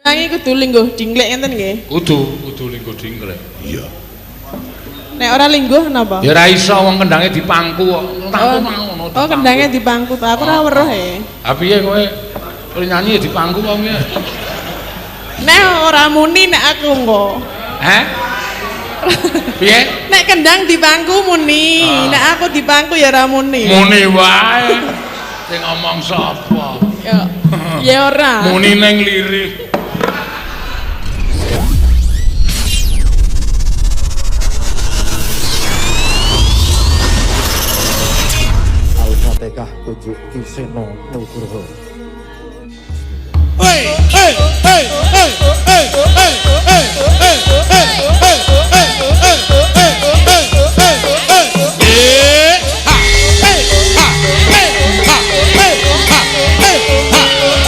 Iki kudu lingguh dingklek ngenten nggih. Kudu lingguh dingklek. Iya. Nek ora lingguh napa? Ya ora iso wong kendange dipangku kok. Oh, oh kendange dipangku ta. Aku ora weruh e. Ha piye kowe nyanyi dipangku kok piye? Nek ora muni nek aku engko. Heh? Piye? Nek kendang dipangku muni, nek aku dipangku ya ora muni. Muni wae. Sing ngomong sapa? Ya. Ya ora. Muni ning lirik. Al-Fatihah tujuh Kiseno Nugroho. Hey, hey, hey, hey, hey, hey, hey, hey, hey, hey, hey, hey, hey, hey, hey, hey. Ha, hey, ha, hey, ha, hey, ha, hey, ha, hey, ha, hey.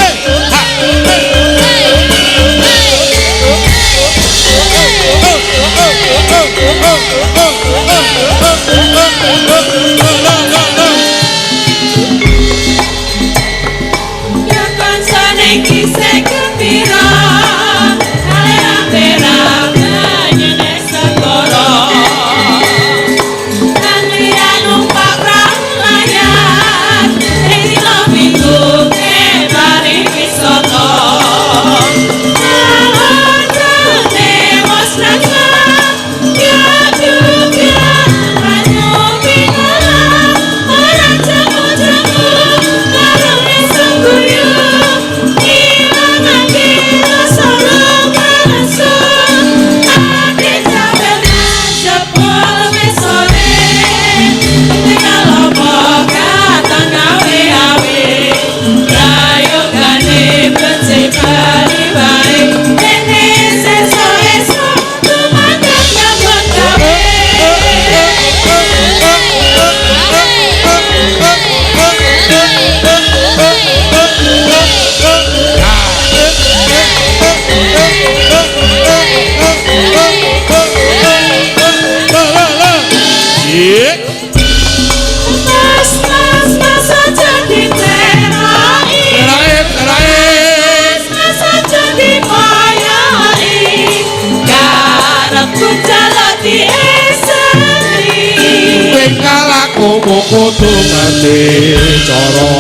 Kudu ngerti cara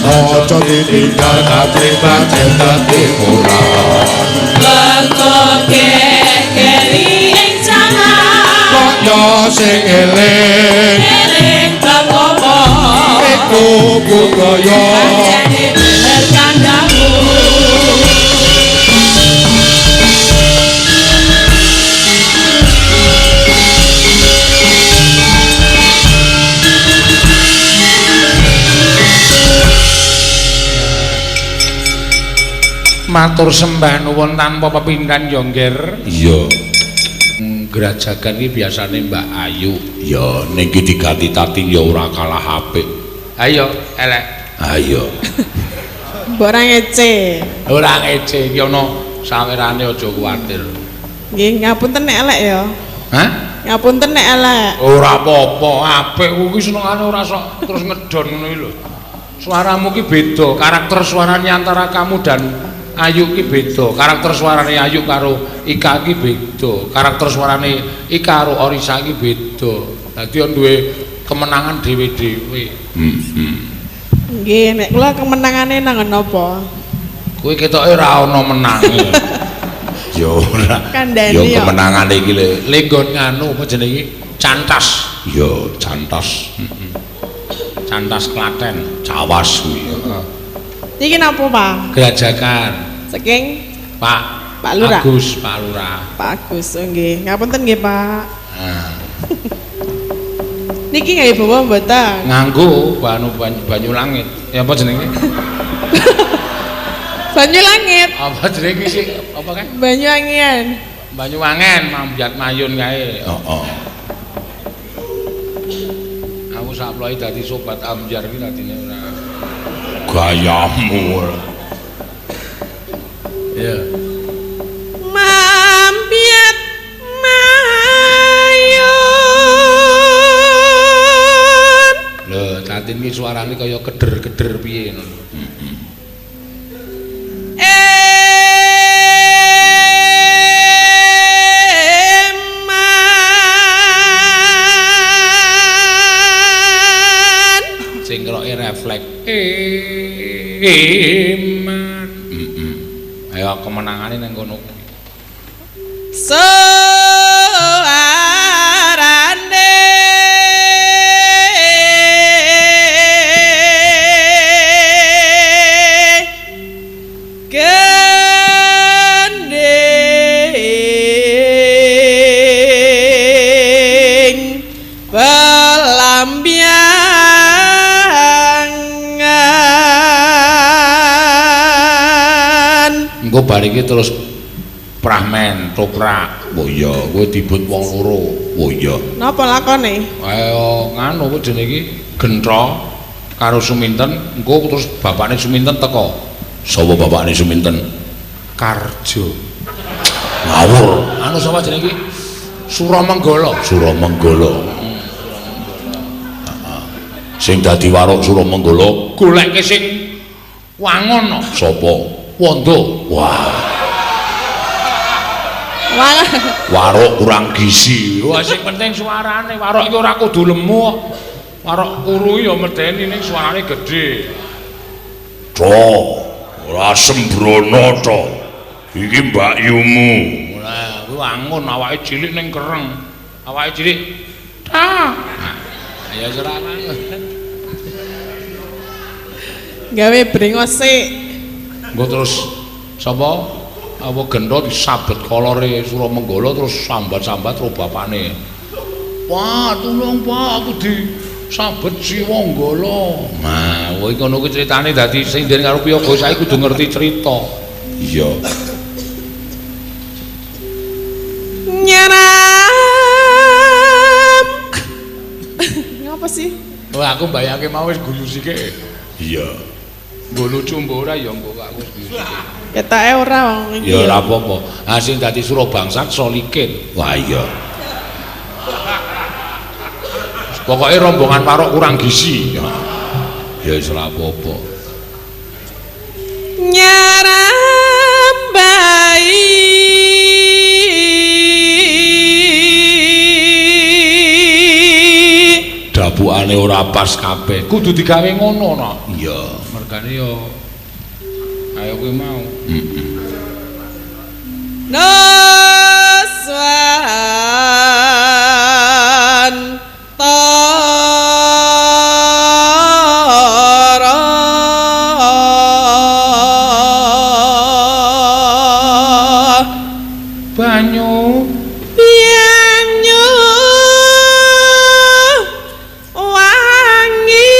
aja ditinggal kapribaden dadi ora lego kekeri ing cangan kaya sing eling eling bab apa iku budaya pancene bener kandhamu. Matur sembah nuwun tanpa pepindhan ya Ngger. Iya. Grajagan iki biasane Mbak Ayu. Ya ning iki diganti Tatin ya ora kalah apik. Ayo elek. Ayo. Mbok ora ngece. Ora ngece iki ana sawerane aja kuwatir. Nggih, ngapunten nek elek ya. Hah? Ngapunten nek elek. Ora apa-apa, apik kuwi senengane ora sok terus ngedon ngono iki lho. Suaramu ki beda, karakter suaranya antara kamu dan Ayu ki beda, karakter suarane Ayu karo Ika ki beda, karakter suarane Ika karo Orisa ki beda. Dadi duwe kemenangan dhewe-dhewe. Heeh. Nggih, nek kula kemenangane nang napa? Kowe ketoke ora ana menange. Ya ora. Ya kemenangane iki lho. Lenggon nganu apa jenenge iki? Cantas. Ya, cantas. Heeh. Cantas Klaten, Cawas kuwi. Heeh. Iki napa, Pak? Grajagan. Saking Pak Pak Lurah. Agus, Pak Lurah. Pak Agus, nggih. Ngapunten nggih, Pak. Nah. Niki nggih bawa mboten? Nganggo banyu langit. Ya apa jenenge? Banyu langit. Apa jenenge iki sih? Apa kae? Banyu angian. Banyu wangen, mambiat mayun kae. Heeh. Aku saploe dadi sobat ambyar iki dadine ora. Gayamu ora. Ya. Mambiat mayun. Lho, Tatin iki suarane kaya keder-keder piye ngono. Heeh. Iman. Heeh. Ayo kemenangane nang kono kuwi. Suarane gending pelambiangan. Engko bar iki terus prahmen toprak. Oh iya, kowe dibut wong loro. Oh iya. Napa lakone? Ayo nganu kuwi jenenge iki Gentha karo Suminten, engko terus bapakne Suminten teko. Sapa bapakne Suminten? Karjo. Ngawur. Anu sapa jenenge iki? Suramenggala. Suramenggala. Heeh. Sing dadi warok Suramenggala goleke sing wangun. Sapa? Wanda. Wah. Wah. Warok kurang gizi. Wah, sing penting suarane. Warok iki ora kudu lemu. Warok kuru ya medeni ning suarane gedhe. To, ora sembrono to. Iki mbakyumu. Lah, kuwi wangun awake cilik ning kereng. Awake cilik. Ta. Ya ora wangun. Gawe brengos sik. Engko terus sapa? Apa Gentha disabet kolore Suramenggala terus sambat-sambat karo bapane. Wah, tulung Pak, aku disabet Siwanggala. Nah, kowe ngono kuwi critane dadi sing den karo piyaga saiki kudu ngerti cerita. Iya. Nyeram. Ngapa sih? Wah, aku mbayangke mau wis guyu sithik. Iya. Mbok lucu mbok ora ya mbok aku wis guyu sithik. Ketake ora wong iki. Ya ora apa-apa. Ha sing dadi Surabangsat Solikin. Wah iya. Pokoke rombongan warok kurang gizi. Ya wis ora apa-apa. Nyarambai dapukane ora pas kabeh. Kudu digawe ngono no. Iya. Mergane ya ayo kuwi mau. Heeh. Nuswan tara banyu banyu wangi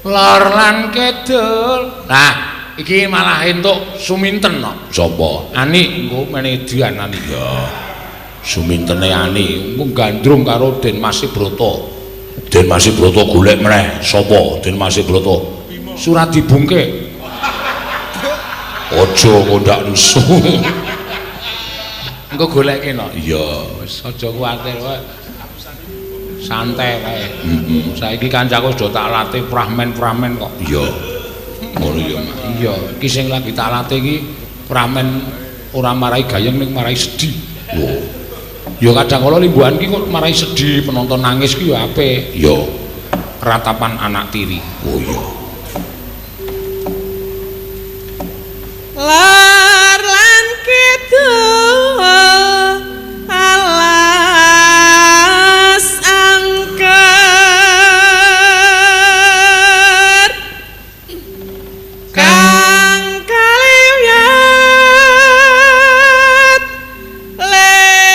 lor lan kidul. Nah, iki malah entuk Suminten no. Sapa? Ani engko mene edian Ani. Ya. Sumintene Ani engko gandrung karo Den Mas Broto. Den Mas Broto golek meneh. Sapa Den Mas Broto? Surat dibungke. Aja kondak nesu. Engko goleke no. Iya, wis aja kuwatir wae. Santai wae. Heeh. Saiki kancaku wis do tak latih prahmen-prahmen kok. Iya. Ngono ya, Mas. Iya, iki sing lagi tak latih iki prahmen ora marai gayeng ning marai sedih. Oh. Ya kadang kala limbuhan ki kok marai sedih, penonton nangis ki ya apik. Iya. Ratapan anak tiri. Oh iya. Lor lan kidul alas angker kang kaliwat lewat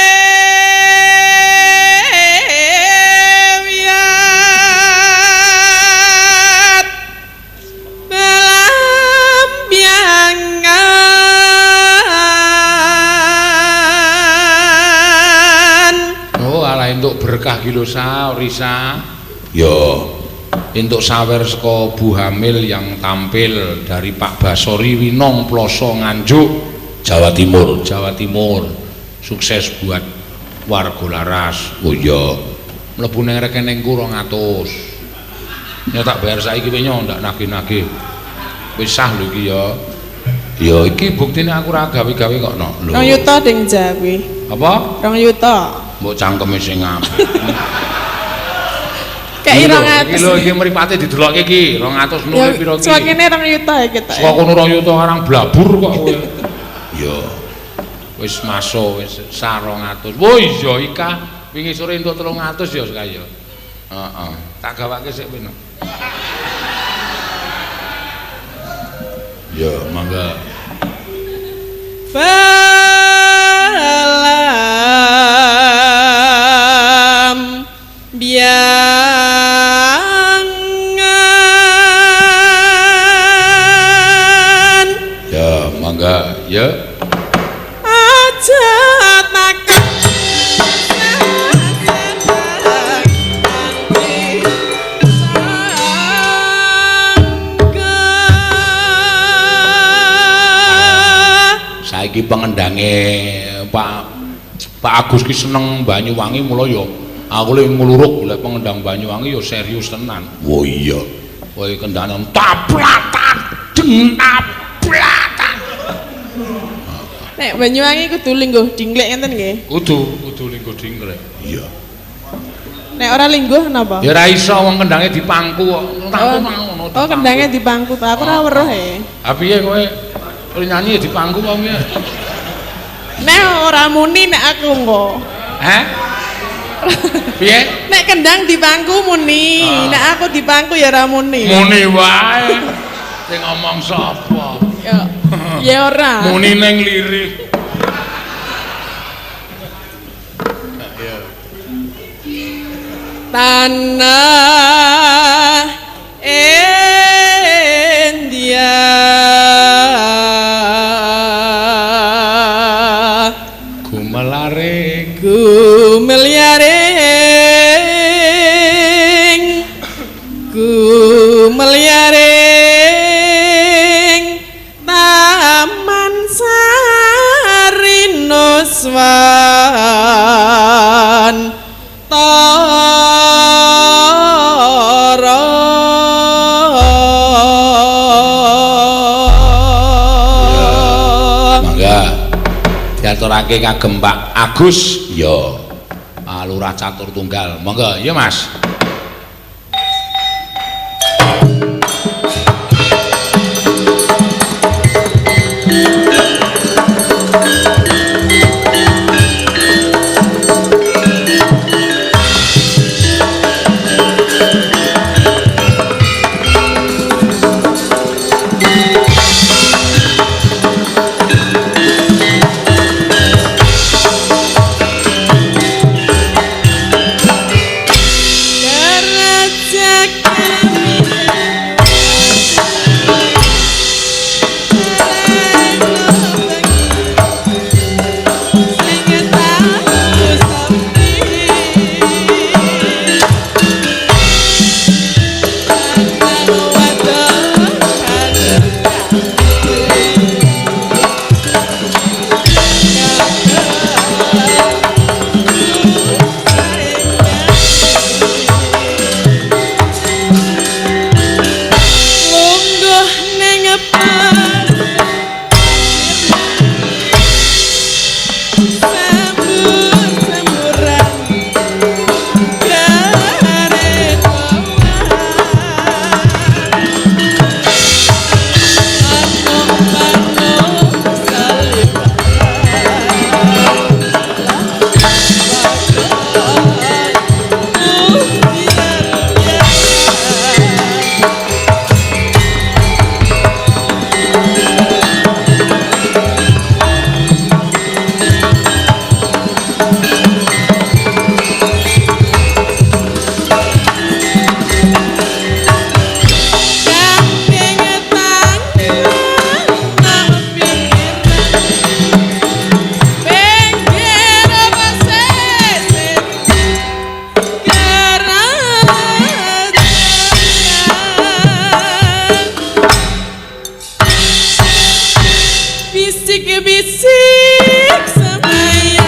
belambiangan. Oh, alah entuk berkah ki lho Sa, Risa. Ya, entuk sawer saka Bu Hamil yang tampil dari Pak Basori Winong Ploso Nganjuk, Jawa Timur. Jawa Timur. Sukses buat warga Laras. Oh iya. Mlebu ning rekeningku 200. Ya tak bayar saiki kowe nyo ndak nagih-nagih. Wis sah lho iki ya. Ya iki buktine aku ora gawe-gawe kok no. Lho. 2 yuta ding Jawi. Apa? 2 yuta. Mbok cangkeme sing apik. Kei 200. Iki lho iki mripate didelokke iki 200 nule pira iki. Swakene 2 yuta iki ta. Saka kono 2 yuta arang blabur kok kowe. Ya. Wis masuk wis sah 200. Wo iya Ika wingi sore entuk 300 ya kaya. Heeh. Tak gawake sik kowe. Ya mangga. Balam biangan Ya mangga ya. Aja takut Saiki pengendange Pak Agus ki seneng Banyuwangi mula ya aku le ngluruk lek pengendang Banyuwangi ya serius tenan. Oh iya. Kowe kendane taplatan deng taplatan. Nek Banyuwangi kudu lingguh dingklek ngenten nggih. Kudu lingguh dingklek. Iya. Nek ora lingguh napa? Ya ora iso wong kendange dipangku kok. Ngono. Oh, kendange dipangku ta. Aku ora weruh e. Ha piye kowe nyanyi dipangku apa piye? Nek ora muni nek aku engko. Heh? Piye? Nek kendang dipangku muni, nek aku dipangku ya ora muni. Muni wae. Sing ngomong sapa? Ya ya ora. Muni ning lirik. Tanah India gumelaring gumeliaring gumeliaring Taman Sari Nuswan Tara. Mangga diaturake kagem Pak Agus ya Lurah Catur Tunggal. Monggo ya Mas. Bisik-bisik semaya.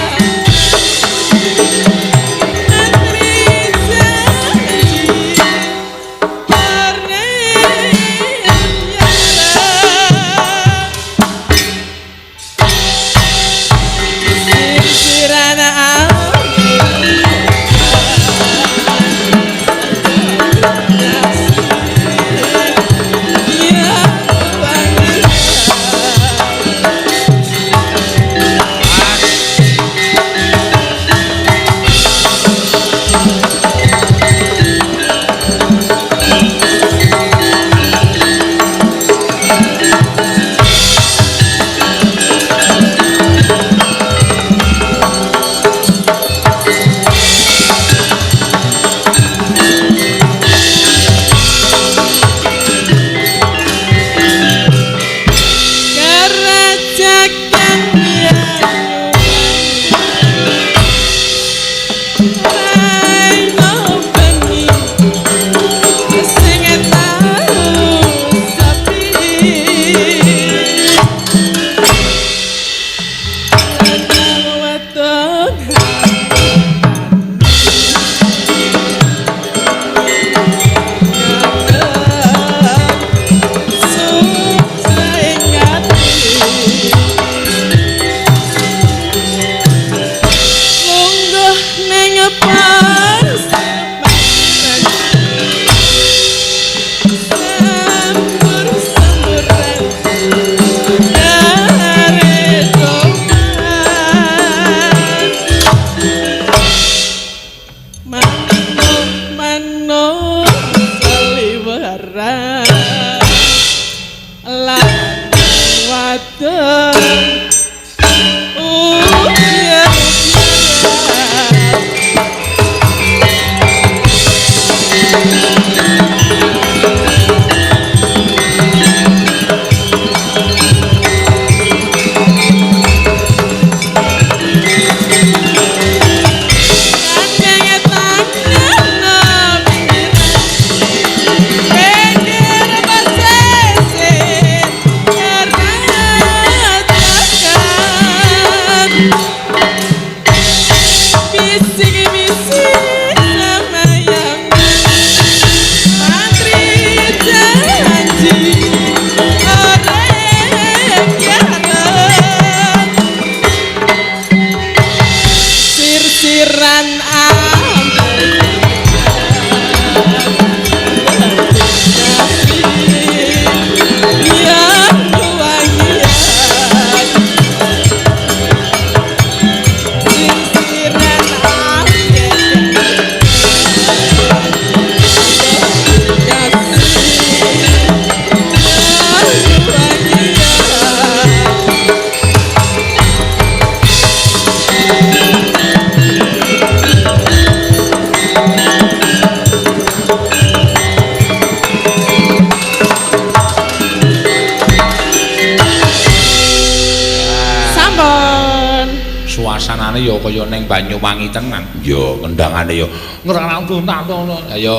suasanane ya kaya ning Banyuwangi tenan. Ya kendangane ya ngrang-ngrang. Ya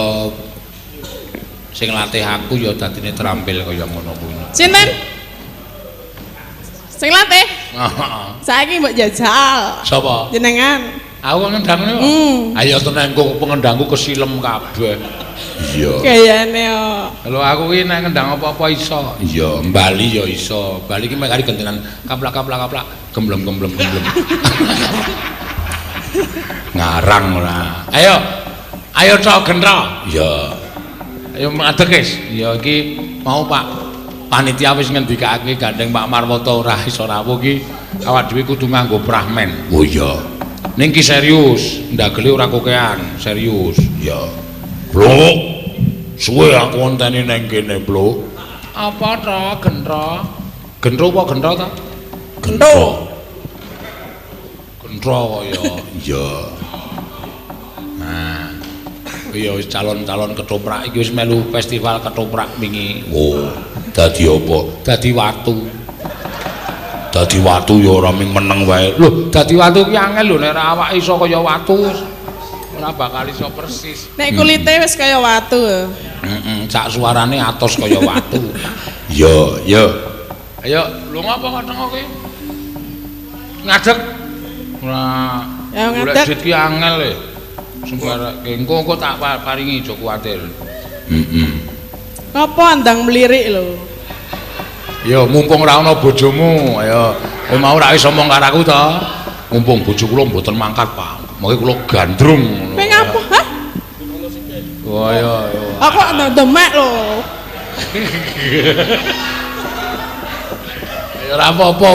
sing latih aku ya dadine terampil kaya ngono kuwi. Sinten? Sing latih? Heeh. Saiki mbok jajal. Sapa? Jenengan. Aku kok ngendang kok. Ayo tenan kok pengendangku kesilem kabeh. Iya. Gayane kok. Lho aku ki nek ngendang apa-apa iso. Iya, Bali ya iso. Bali ki mek kari gentenan kaplak-kaplak-kaplak, gemblem-gemblem gemblem. Ngarang ora. Ayo. Ayo cok gentro. Iya. Ayo ngadeg wis. Ya iki mau Pak panitia wis ngendikake gandeng Pak Marwoto ora iso rawuh ki awak dhewe kudu nganggo prahmen. Oh iya. Ning ki serius, ndagele ora kokean, serius. Iya. Blok. Suwe aku ngenteni nang kene, Blok. Apa to, gentro? Gentro apa gentro ta? Gentro. Gentro kok ya. Iya. Nah. Iya wis calon-calon ketoprak iki wis melu festival ketoprak wingi. Oh, dadi apa? Dadi watu. Dadi watu ya ora ming meneng wae. Lho, dadi watu ki angel lho nek ora awake iso kaya watu wis ora bakal iso persis. Nek kulite wis kaya watu. Heeh, sak suarane atos kaya watu. Iya, iya. Ayo, lho ngapa kok tengok ki? Ngadeg. Ora. Ya ngadeg. Golek duit ki angel e. Sembarang engko engko tak paringi aja kuwatir. Heeh. Ngapa andang mlirik lho? Ya mumpung ora ana bojomu, ayo. Kowe mau ora iso omong karo aku to? Mumpung bojo kula mboten mangkat, Pak. Mengke kula gandrung ngono. Kowe ngapa? Hah? Oh iya, iya. Aku andang demek lho. Ya ora apa-apa.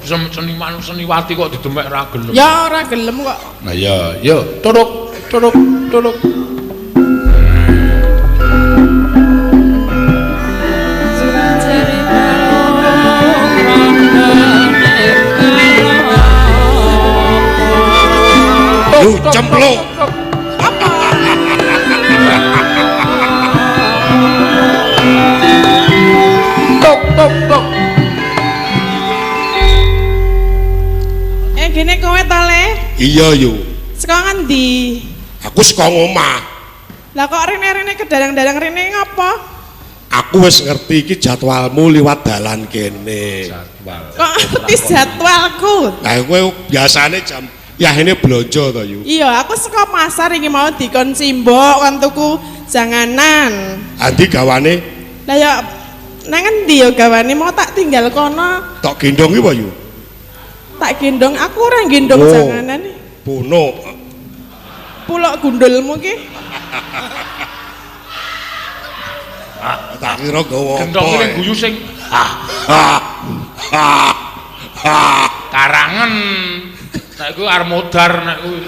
Seniman seniwati kok didemek ora gelem. Ya ora gelem kok. Nah iya, yo turuk turuk turuk. Lu cemplung. Apa? Tok tok tok. Gene kowe to, Le? Iya, yo. Saka ngendi? Aku saka omah. Lah kok rene-rene kedarang-darang rene ngopo? Aku wis ngerti iki jadwalmu liwat dalan kene. Jadwal. Kok ngerti jadwalku? Lah kowe biasane jam yahene blonjo to, Yu. Iya, aku saka pasar iki mau dikon simbok kon tuku janganan. Andi gawane? Lah ya nang endi ya gawane mau tak tinggal kono. Tok gendong iki apa, Yu? Tak gendong, aku ora gendong oh, janganan. Bono. Pulok gundulmu ki. Tak kira gawa apa. Gendong ning guyu sing ha ha ha karangen. Nek kuwi arep modar nek kuwi.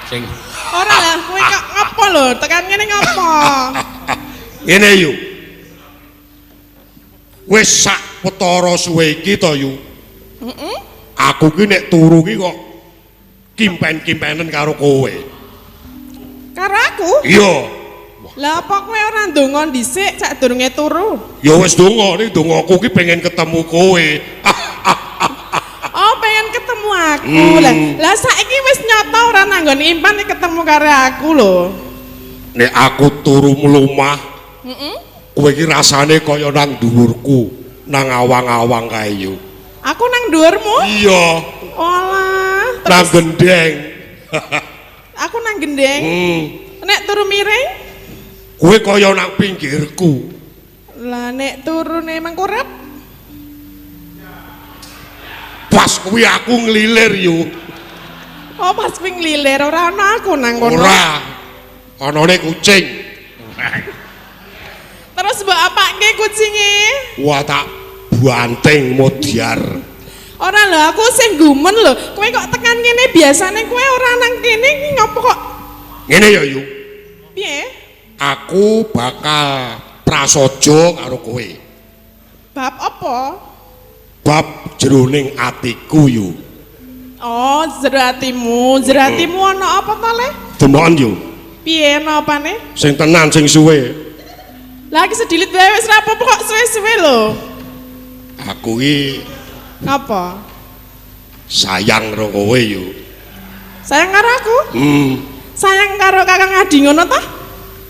Sing ora lah kowe kok ngopo lho, tekan ngene ngopo? Ngene yu. Wis sak petara suwe iki to yu. Heeh. Aku ki nek turu ki kok kimpen-kimpenen karo kowe. Karo aku? Iya. Lah apa kowe ora ndonga dhisik sadurunge turu? Ya wis donga, ning dongaku ki pengen ketemu kowe. Oh, pengen ketemu aku. Lah saiki wis nyata ora nanggon impan ketemu karo aku lho. Nek aku turu mlumah, heeh. Kowe ki rasane kaya nang dhuwurku, nang awang-awang kae yo. Aku nang dhuwurmu? Iya. Olah, terus nang gendeng. Aku nang gendeng. Nek turu miring? Kowe kaya nang pinggirku. Lah nek turune mangkurep? Pas kuwi aku nglilir yo. Oh, pas kuwi nglilir ora ana aku nang kono. Ora. Anane kucing. Terus mbok apake kucinge? Wah, tak banting modiar. Ora lho, aku sing gumun lho. Kowe kok tekan ngene biasane kowe ora nang kene iki ngopo kok? Ngene ya, Yu. Piye? Aku bakal prasaja karo kowe. Bab apa? Bab jroning atiku, Yu. Oh, jero atimu. Jero atimu ana apa to, Le? Demoken, Yu. Piye ana apane? Sing tenan, sing suwe. Lah iki sedilit wae wis ra apa-apa kok suwe-suwe lho. Aku iki Apa? Sayang karo kowe yo. Sayang karo aku? Sayang karo Kakang Adi ngono ta?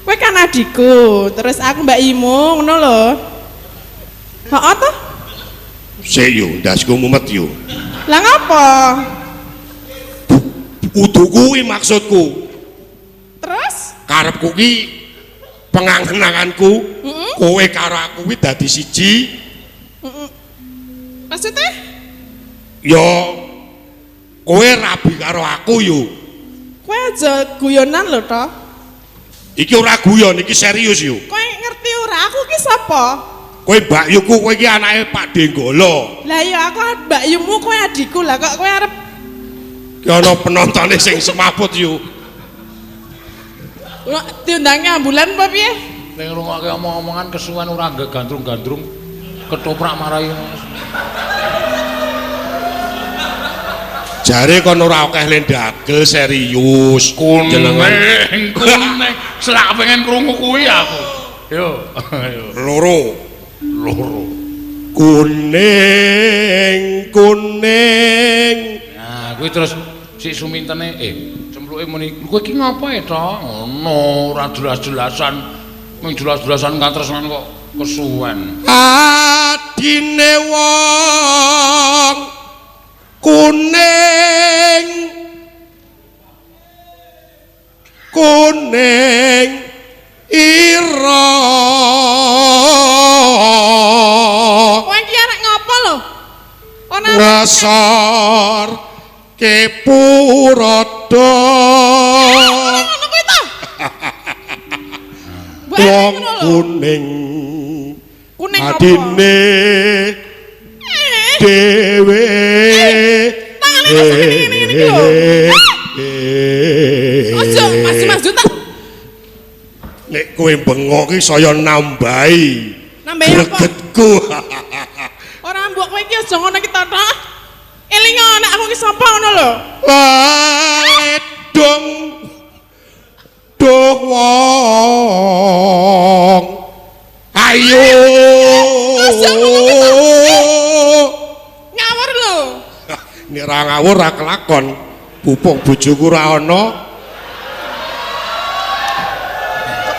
Kowe kan adikku, terus aku Mbak Imu ngono lho. Heeh ta? Sik yo, ndasku mumet yo. Lah ngapa? Kudu kuwi maksudku. Terus? Karepku ki pengangen-anganku, kowe karo aku kuwi dadi siji. Maksudnya? Ya kowe rabi karo aku yo. Kowe aja guyonan lho to. Iki ora guyon, iki serius yo. Kowe ngerti ora aku ki sapa? Kowe Mbak Yuku, kowe iki anake Pak Denggolo. Lah iya aku Mbak Yumu, kowe adikku lah kok kowe arep ki ana penontone sing semaput yo. Diundangi ambulan apa piye? Ning ngrungokke omong-omongan kesuwen ora gandrung-gandrung ketoprak marai. Jare kon ora akeh lendagel serius. Kuning, kuning. Selak pengen krungu kuwi aku. Yo, ayo. Loro. Loro. Kuning, kuning. Nah, kuwi terus si sumintene cempluke muni, "Kowe iki ngapa e, to?" Ngono, ora jelas-jelasan. Mung jelas-jelasan katresnan kok kesuwen. Adine wong kuning kuning ira. Kowe iki arek ngapa lho? Ora ngasor kepurodo. Ngono kuwi ta? Wong kuning kuning apa? Adine dhewe. Tangane kok ngene-ngene iki lho. Ojo maju-maju ta. Nek kowe bengok iki saya nambahi. Nambahi apa? Gregetku. Ora mbok kowe iki aja ngono iki ta. Eling nek aku iki sapa ngono lho. Ledong duh wong. Ayo. Ngawur lho. Nek ra ngawur ra kelakon. Pupuk bojoku ra ana.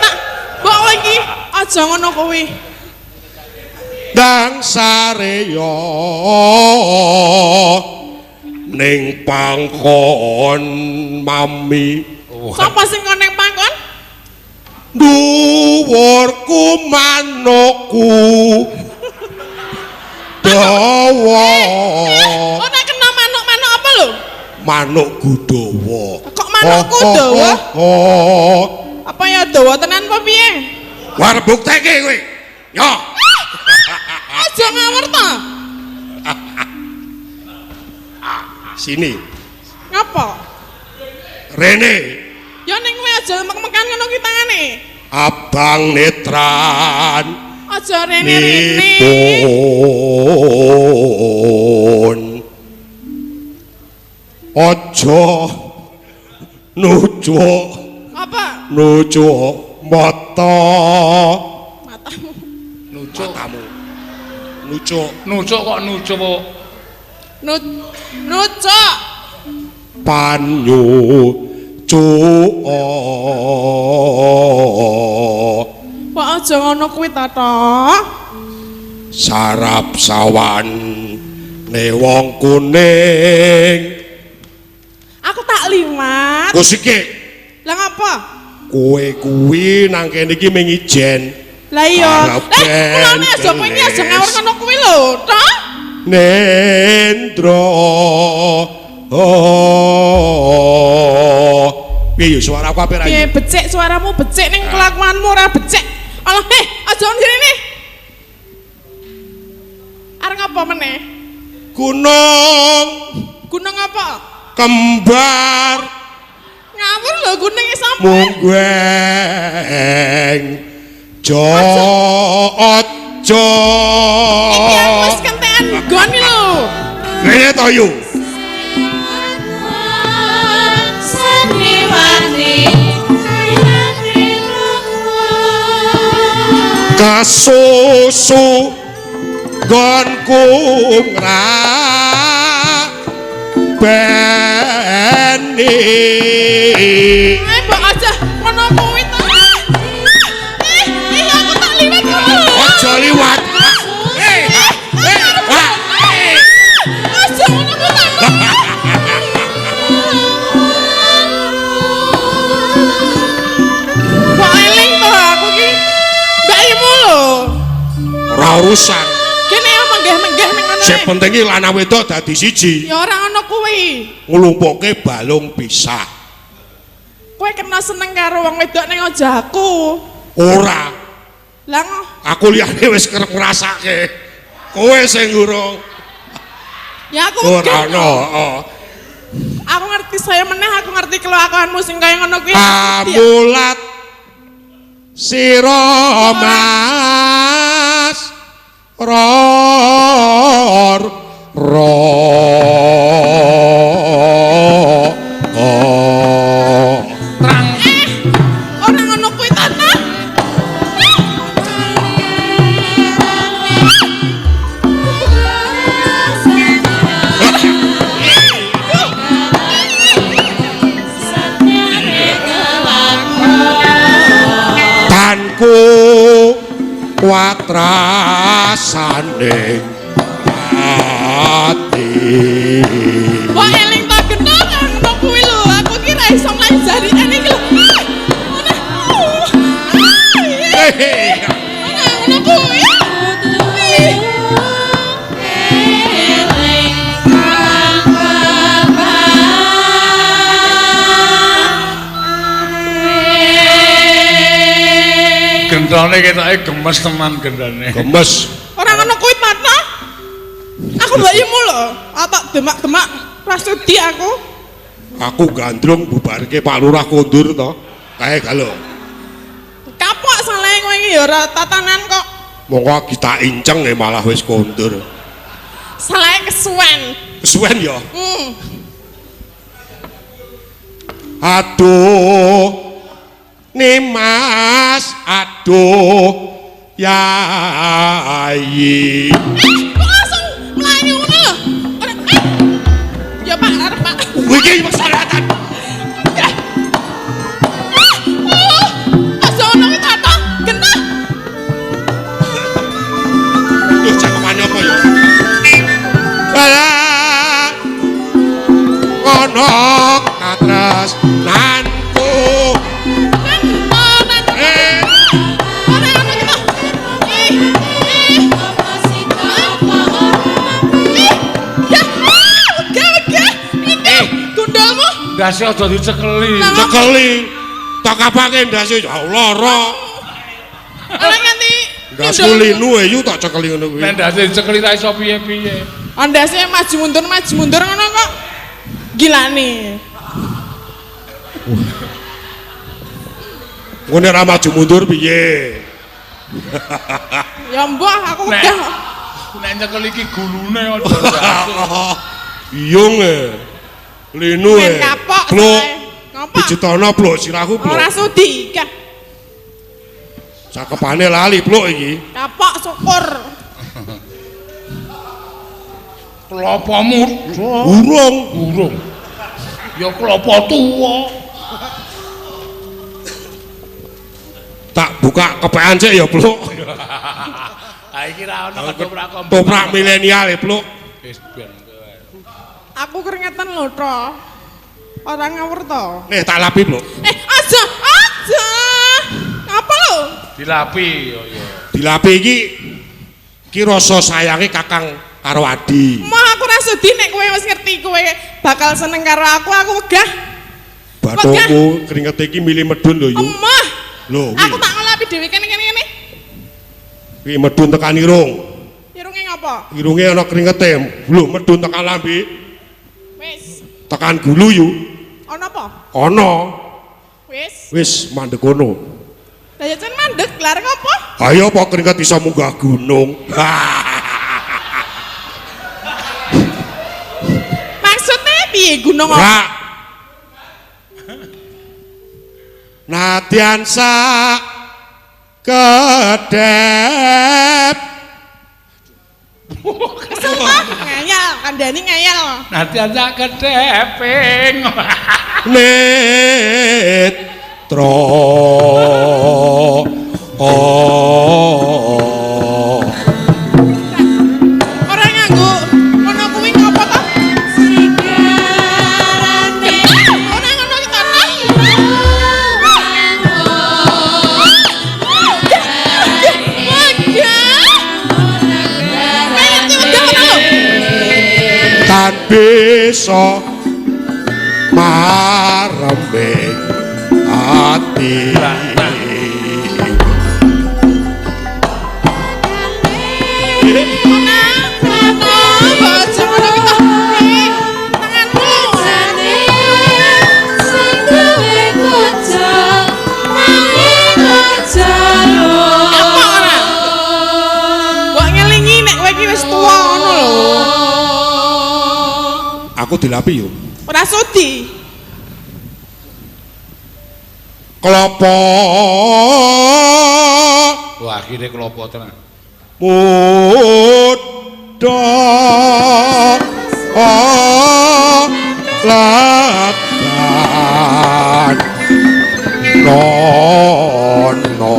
Tak mbok kowe iki aja ngono kuwi. Dang sareya ning pangkon mami. Sapa sing kon ning pangkon? Dhuwurku manukku dawa. Ora kena manuk-manuk apa lho? Manukku dawa. Kok manukku dawa? Apa ya dawa tenan apa piye? War bukteke kowe. Yo. Aja ngawur ta. Sini. Ngapa? Rene. Ya ning kowe aja mek-mekan ngono ki tangane. Abang netran. Aja rene-rene. Nipun. Aja nujuk. Apa? Nujuk mata. Matamu. Nujuk. Matamu. Nujuk. Nujuk kok nujuk kok. Nujuk. Panyu cuo. Kok aja ngono kuwi ta to? Sarap sawan ne wong kuning. Aku tak liwat. Kusike. Lah ngapa? Kowe kuwi nang kene iki mung ijen. Lah iya. Mulane aja kowe iki aja ngawur ngono kuwi lho, to? Nendra. Oh. Piye yo suaraku apik ra? Piye becik suaramu becik ning kelakuanmu ora becik. Alah, aja ngene. Arep ngapa meneh? Gunung. Gunung apa? Kembar. Ngawur lho gununge sapa? Munggueng. Jo aja. Iki aku wis kentekan nggon iki lho. Rene to yu. Kasusu gonku beni. Mbok aja ngono kuwi to. Ih, aku tak liwat ngono. Aja liwat. Aja ngono kuwi to. Mbok eling to aku ki. Mbak-imu lho. Ora urusan. Kene menggeh-menggeh ning ngono. Sing penting iki lanang wedok dadi siji. Ya ora ngono kuwi. Nglumpukke balung pisah. Kowe kena seneng karo wong wedok ning aja aku. Ora. Lah aku liyane wis kerep ngrasake. Kowe sing urung. Ya aku ora ono, heeh. Aku ngerti saya meneh, aku ngerti kelakuanmu sing kaya ngono kuwi. Amulat sira Mas ror ro. Trang. Ora ngono kuwi ta ta. Tanku watrasane ati. Wah eling ta genah ngono kuwi lho, aku ki ra iso mlayu jarine iki lho. Ngono. Ngono kuwi. Gendone ketoke gemes teman gendone. Gemes. Ora ngono kuwi Patna. Aku mbakmu lho, apa demak-demak ra sudi aku. Aku gandrung bubarke Pak Lurah kondur to. Kae galo. Kapok salahe kowe iki ya ora tatanan kok. Monggo kita inceng malah wis kondur. Salahe kesuwen. Kesuwen ya? Aduh. Nimas, aduh, Yai. Kok langsung melayu ngono lho? Ya Pak, arep Pak. Iki masalahatan. Aja ono kuwi ta, genah. Duh, cakepane apa ya? Alah. Ono katresnanku. Ndase aja dicekeli. Cekeli. Tak kapake ndase ya lara. Ora nganti ndasku linu e yu tak cekeli ngono kuwi. Nek ndase dicekeli ra iso piye-piye. Ndase maju mundur ngono kok. Gilane. Ngene ra maju mundur piye? Ya mbah aku wegah. Nek nyekel iki gulune aja ndase. Iyung e. Linu e. Kapok. Ngopo? Pijetono pluk sirahku pluk. Ora sudi. Cakepane lali pluk iki. Kapok syukur. Klopomu urung, urung. Ya klopo tuwa. Tak buka kepekan sik ya pluk. Ha iki ra ono ketoprak. Toprak milenial e pluk. Wis ben. Aku keringetan lho to. Ora ngawur to. Nih tak lapi pluk. Aja, aja. Apa lho? Dilapi yo yo. Dilapi iki iki rasa sayange kakang karo adi. Mah aku ora sudi nek kowe wis ngerti kowe bakal seneng karo aku, aku wegah. Bathukku keringete iki milih medun lho yu. Emah. Lho, aku tak ngelapi dhewe kene kene kene. Kuwi medun tekan irung. Irunge ngopo? Irunge ana keringete. Lho medun tekan lambe. Wis. Tekan gulu yu. Ana apa? Ana. Wis. Wis mandek kono. Lah ya jan mandek, lha arep ngopo? Ayo apa keringet iso munggah gunung. Maksudnya piye gunung apa? Ora. Nadyan sak kedep. Kesel ta? Ngayal. kandhani ngeyel. Nanti aja kedeping. Netra. Oh. Ora nganggo ngono kuwi ngopo to? Sigarane Ora ngono ki to. Tan bisa marembe ati. Mbok ngelingi nek kowe iki wis tuwa ngono lho. Aku dilapi yo. Ora sudi. Klopo. Wah, akhire klopo tenan. Muda lagan nono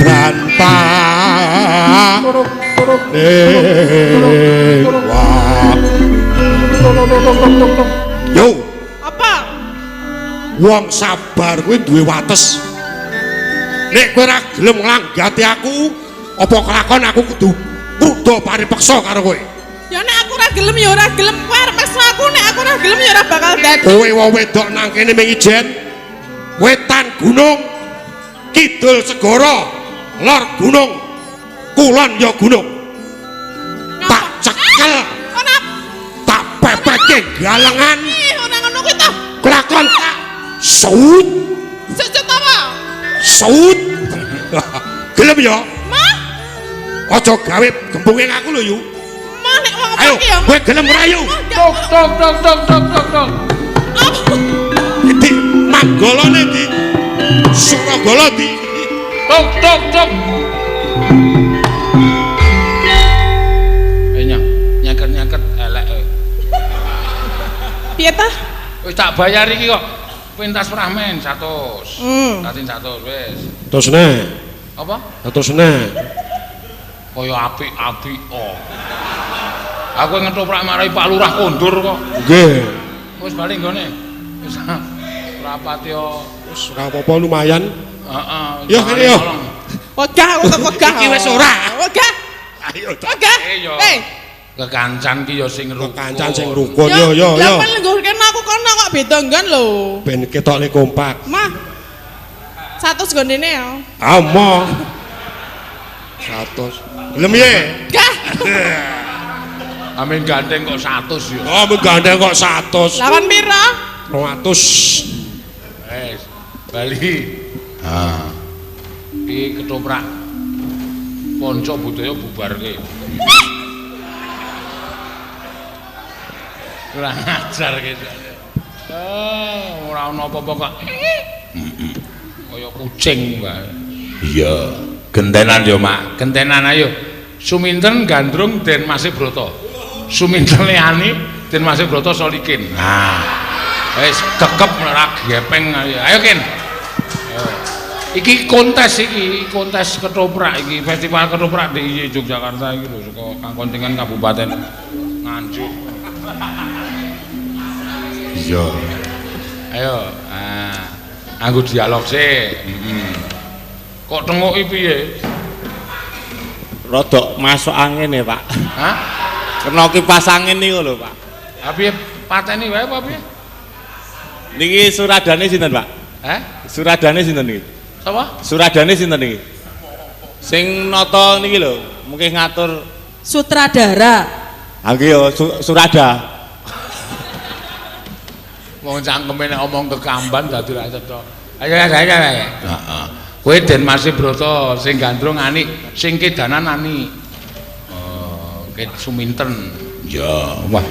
branta dewa. Yo, Apa? Wong sabar kuwi duwe wates. Nek kowe ora gelem nglanggati aku, apa kelakon aku kudu ngruda paripeksa karo kowe. Ya nek aku ora gelem ya ora gelem, kowe arep meksa aku nek aku ora gelem ya ora bakal dadi. Kowe wong wedok nang kene ming ijen. Wetan gunung, kidul segara, lor gunung, kulon ya gunung. Tak cekel, Ora tak pepeke galengan, ora ngono kuwi to. kelakon tak saut, Sujud apa? Saut. Gelem ya? Mah, Aja gawe gembunge aku lho yu. mah nek wong Ayo, iki ya. kowe gelem ora yu? Tok tok tok tok tok tok tok. Di manggolone di Suragala di. Tok tok tok. Eh nyah, nyaket-nyaket elek. Piye ta? Wis tak bayar iki kok. Pentas pramen 100. Tatin 100 wis. Terusne, Apa? terusne. Kaya apik-apik oh. Aku ngetoprak marai Pak Lurah kondur kok. Nggih. Wis bali nggone. Wis rapati yo. Wis ora apa-apa lumayan. Heeh. Yo, kene yo. Wegah aku tak wegah. Iki wis ora. Wegah. Ayo ta. Wegah. Eh, yo. Eh, Kekancan ki yo sing rukun. Kekancan sing rukun yo yo Lah yo. men lengguh kene aku kono kok beda nggon lho. Ben ketokne kompak. Mah. 100 gondene ya. Amo. 100. Gelem ye? Gah. Amin gandeng kok 100 yo. Oh, gandeng kok 100. Lawan pira? 200. Wes, bali. Ha. Iki ketoprak Ponco budaya bubarke. Kurang ajar ki. Eh, ora ana apa-apa kok. Kaya kucing wae. Iya, gentenan yo, Mak. Gentenan ayo. Suminten Gandrung Den Masih Broto. Suminten Leani Den Masih Broto Solikin. Nah. Wis kekep ora gepeng ayo. Ayo Kin. Ayo. Iki kontes iki, kontes ketoprak iki, festival ketoprak di Yogyakarta iki lho saka kontingen Kabupaten Nganjuk. Iya. Ayo, ah, anggo dialog sik. Heeh. Kok tenguki piye? Rodok masuk angin ya, Pak. Hah? Kena kipas angin niku lho, Pak. Ha piye pateni wae apa piye? Niki suradane sinten, Pak? Hah? Suradane sinten niki? Sapa? Suradane sinten niki? Sing nata niki lho, mungkin ngatur Sutradara. Ha nggih yo surada. Wong cangkeme nek omong kekamban dadi ra cetha. Ayo ayo ayo. Heeh. Kowe Den Masih Broto sing gandrung anik, sing kedanan ani. Oh, ket Suminten. Ya, wah.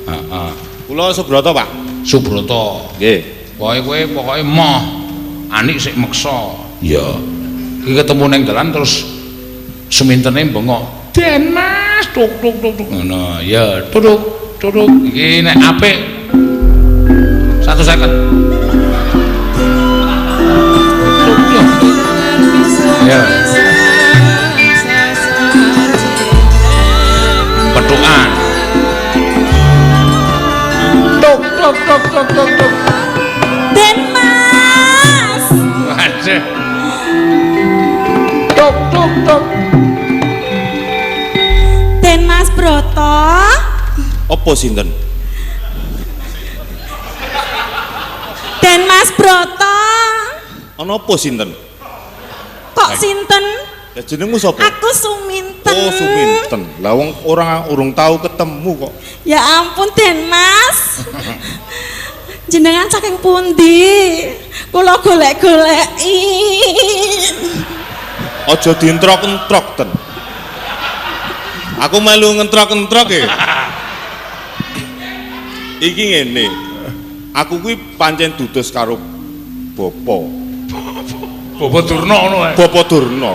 Heeh. Kula Subroto, Pak. Subroto. Nggih. Pokoke kowe pokoke moh. Anik sik meksa. Iya. Iki ketemu ning dalan terus Sumintene bengok. Den Mas, tuk tuk tuk tuk. Ngono, ya, tutuk tutuk. Iki nek apik 150. Ya. Petukan. Tuk tuk tuk tuk tuk tuk. Den Mas. Waduh. Tuk tuk tuk. Den Mas Broto. Apa sinten? Den Mas Broto. Ana apa sinten? Kok sinten? Ya jenengmu sapa? Aku Suminten. Oh, Suminten. Lah wong ora urung tau ketemu kok. Ya ampun Den Mas. Jenengan saking pundi? Kula golek-goleki. Aja dientrok-entrok ten. Aku melu ngentrok-entrok e. Iki ngene. Aku kuwi pancen dudos karo bapa. Bapa Durna ngono ae. Bapa Durna.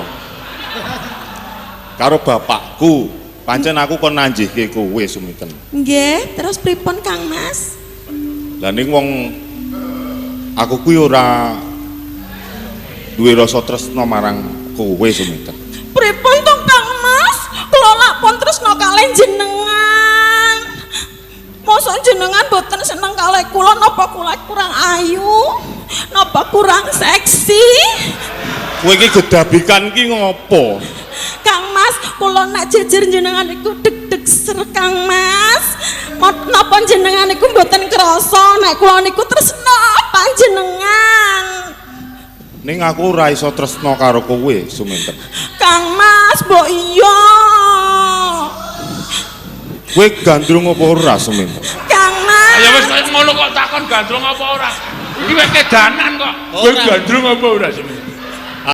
Karo bapakku. Pancen aku kon nanjihke kowe Suminten. Nggih, terus pripun Kang Mas? Lah ning wong aku kuwi ora duwe rasa tresna marang kowe Suminten. Pripun to Kang Mas? Kula lak pun tresna kalih jenengan. Mosok jenengan boten seneng kalih kula napa kula kurang ayu? Napa kurang seksi? Kowe iki gedabikan ki ngopo? Kang Mas, kula nek jejer jenengan iku deg-deg ser Kang Mas. Napa jenengan niku mboten krasa nek kula niku tresna panjenengan. Ning aku ora iso tresna karo kowe Suminten. Kang Mas, mbok iya. Kowe gandrung apa ora Suminten? Kang Mas. Ya wis kaya ngono kok takon gandrung apa ora. Iki wis kedanan kok. Kowe gandrung apa ora Suminten?